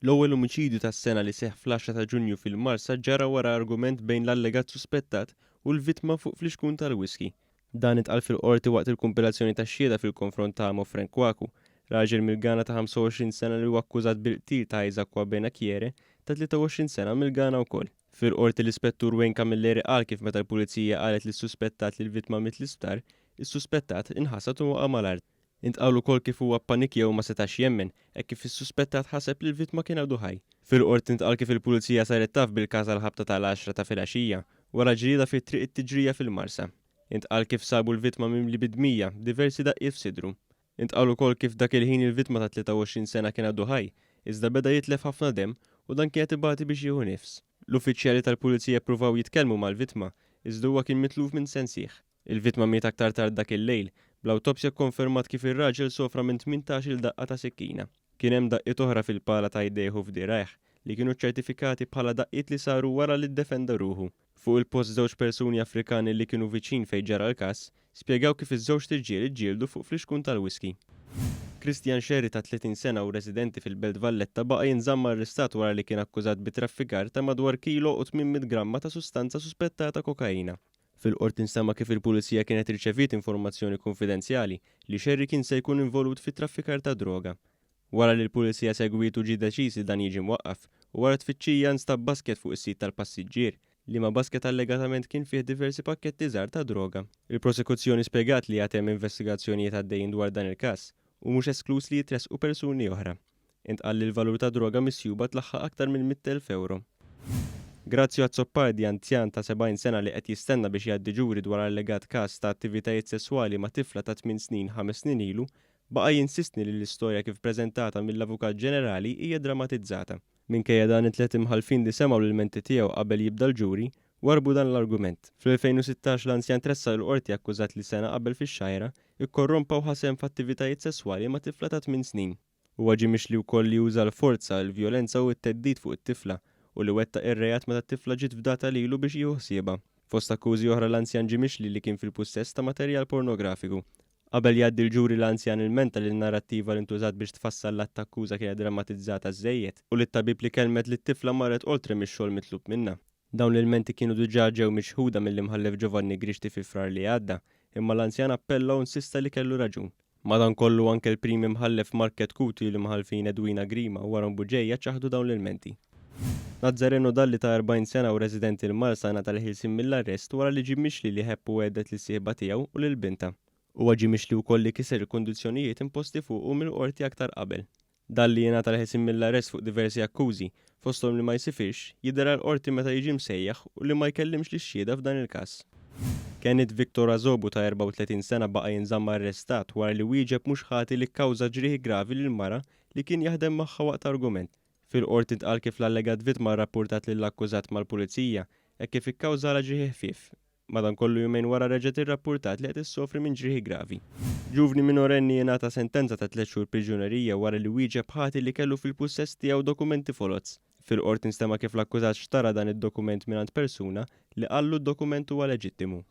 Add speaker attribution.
Speaker 1: L-ewwel omiċidju tas-sena li seħħ fl-għaxra ta' Ġunju fil-Marsa ġara wara argument bejn l-allegat suspettat u l-vittma fuq flixkun tal-whisky. Dan intqal fil-Qorti waqt il-kumpilazzjoni tax-xhieda fil-konfront ta' Amo Frank Kwaku, raġel mill-Ghana ta' 25 sena li huwa akkużat bil-qtil ta' Isaac Kwabena Kyere ta' 23 sena mill-Ghana wkoll. Fil-Qorti l-Ispettur Wayne Camilleri qal kif meta l-Pulizija qalet lis-suspettat li l-vittma miet l-isptar, is-suspettat inħasad u waqa' mal-art. Intqal ukoll kif huwa ppanikja u ma setax jemmen, hekk kif is-suspettat ħaseb li l-vittma kien għadu ħaj. Fil-Qorti ntqal kif il-Pulizija saret taf bil-każ għall-ħabta tal-għaxra ta' filgħaxija, wara ġlieda fi Triq it-Tiġrija fil-Marsa. Intqal kif sabu l-vittma mimli bid-dmija, b'diversi daqqiet f'sidru. Intqal ukoll kif dak il-ħin il-vittma ta' 23 sena kien għadu ħaj, iżda beda jitlef ħafna demm u dan kien qed ibati biex jieħu nifs. L-uffiċjali tal-Pulizija ppruvaw jitkellmu mal-vittma, iżda huwa kien mitluf minn sensih. Il-vittma miet aktar tard dak il-lejl, bl-awtopsja kkonfermat kif ir-raġel sofra minn 18-il daqqa ta' sikkina. Kien hemm daqqiet oħra fil-pala ta' jdejh u f'dirgħajh, li kienu ċċertifikati bħala daqqiet li saru wara li ddefenda ruħu. Fuq il-post żewġ persuni Afrikani li kienu viċin fejn ġara l-każ, spjegaw kif iż-żewġt irġiel iġġieldu fuq flixkun tal-whisky. Christian Scerri ta' 30 sena u residenti fil-Belt Valletta baqa' jinżamm arrestat wara li kien akkużat bi traffikar ta' madwar kilo u 800 gramma ta' sustanza suspettata kokaina. Fil-Qorti nstema' kif il-Pulizija kienet irċeviet informazzjoni kunfidenzjali li Scerri kien se jkun involut fit-traffikar tad-droga. Wara li l-Pulizija segwietu ġie deċiż li dan jiġi mwaqqaf u wara tfittxija nstab basket fuq is-sit tal-passiġġier, liema basket allegatament kien fih diversi pakketti żgħar ta' droga. Il-Prosekuzzjoni spjegat li għad hemm investigazzjonijiet għaddejjin dwar dan il-każ u mhux eskluż li jitressqu persuni oħra. Intqal li l-valur tad-droga misjuba tlaħħaq aktar minn 100,000 ewro. Grazio Azzopardi, anzjan ta' 70 sena li qed jistenna biex jgħaddi ġuri dwar allegat każ ta' attivitajiet sesswali ma' tifla ta' tmien snin ħames snin ilu, baqa' jinsistni li l-istorja kif preżentata mill-Avukat Ġenerali hija dramatizzata. Minkejja dan it-tliet imħallfin li semgħu l-ilmenti tiegħu qabel jibda l-ġuri, warrbu dan l-argument. Fl-2016 l-anzjan tressaq il-Qorti akkużat li sena qabel fix-Xgħajra, ikkorrompa u ħa sehem f'attivitajiet sesswali ma' tifla ta' tmien snin. Huwa ġie mixli wkoll li uża l-forza, il-vjolenza u t-theddid fuq it-tifla u li wettaq ir-reat meta t-tifla ġiet fdata lilu biex jieħu ħsiebha. Fost akkużi oħra l-anzjan ġie mixli li kien fil-pussess ta' materjal pornografiku. Qabel jgħaddi l-ġuri l-anzjan ilmenta li n-narrattiva li ntużat biex tfassal l-att ta' akkuża kienet drammatizzata żżejjed u li t-tabib li kellmet lit-tifla marret oltre mix-xogħol mitlub minnha. Dawn l-ilmenti kienu diġà ġew miċħuda mill-Imħallef Giovanni Grixti fi Frar li għadda, imma l-anzjan appella u insista li kellu raġun. Madankollu anke l-Prim Imħallef Mark Chetcuti u l-Imħallfin Edwina Grima u Aaron Bugeja ċaħdu dawn l-ilmenti. Nazzareno Dalli ta' 40 sena u residenti l-Marsa ngħata l-ħelsien mill-arrest wara li ġie mixli li ħebb u għedded lis-sieħba tiegħu u lil bintha. Huwa ġie mixli wkoll li kiser il-kundizzjonijiet imposti fuqu mill-Qorti aktar qabel. Dalli jingħata l-ħelsien mill-arrest fuq diversi akkużi, fosthom li ma jsifirx, jidher għall-Qorti meta jiġi msejjaħ u li ma jkellimx lix-xhieda f'dan il-każ. Kenneth Victor Azobu ta' 34 sena baqa' jinżamm arrestat wara li wieġeb mhux ħati li kkawża ġrieħi gravi lil mara li kien jaħdem magħha waqt argument. Fil-Qorti ntqal kif l-allegat vittma rrappurtat lill-akkużat mal-Pulizija hekk kif ikkawżalha ġrieħi ħfief. Madankollu jumejn wara reġgħet irrappurtat li qed issofri minn ġrieħi gravi. Ġuvni minorenni ingħata sentenza ta' tliet xhur priġunerija wara li wieġeb ħati li kellu fil-pussess tiegħu dokumenti foloz. Fil-Qorti nstema' kif l-akkużat xtara dan id-dokument mingħand persuna li qallu d-dokument huwa leġittimu.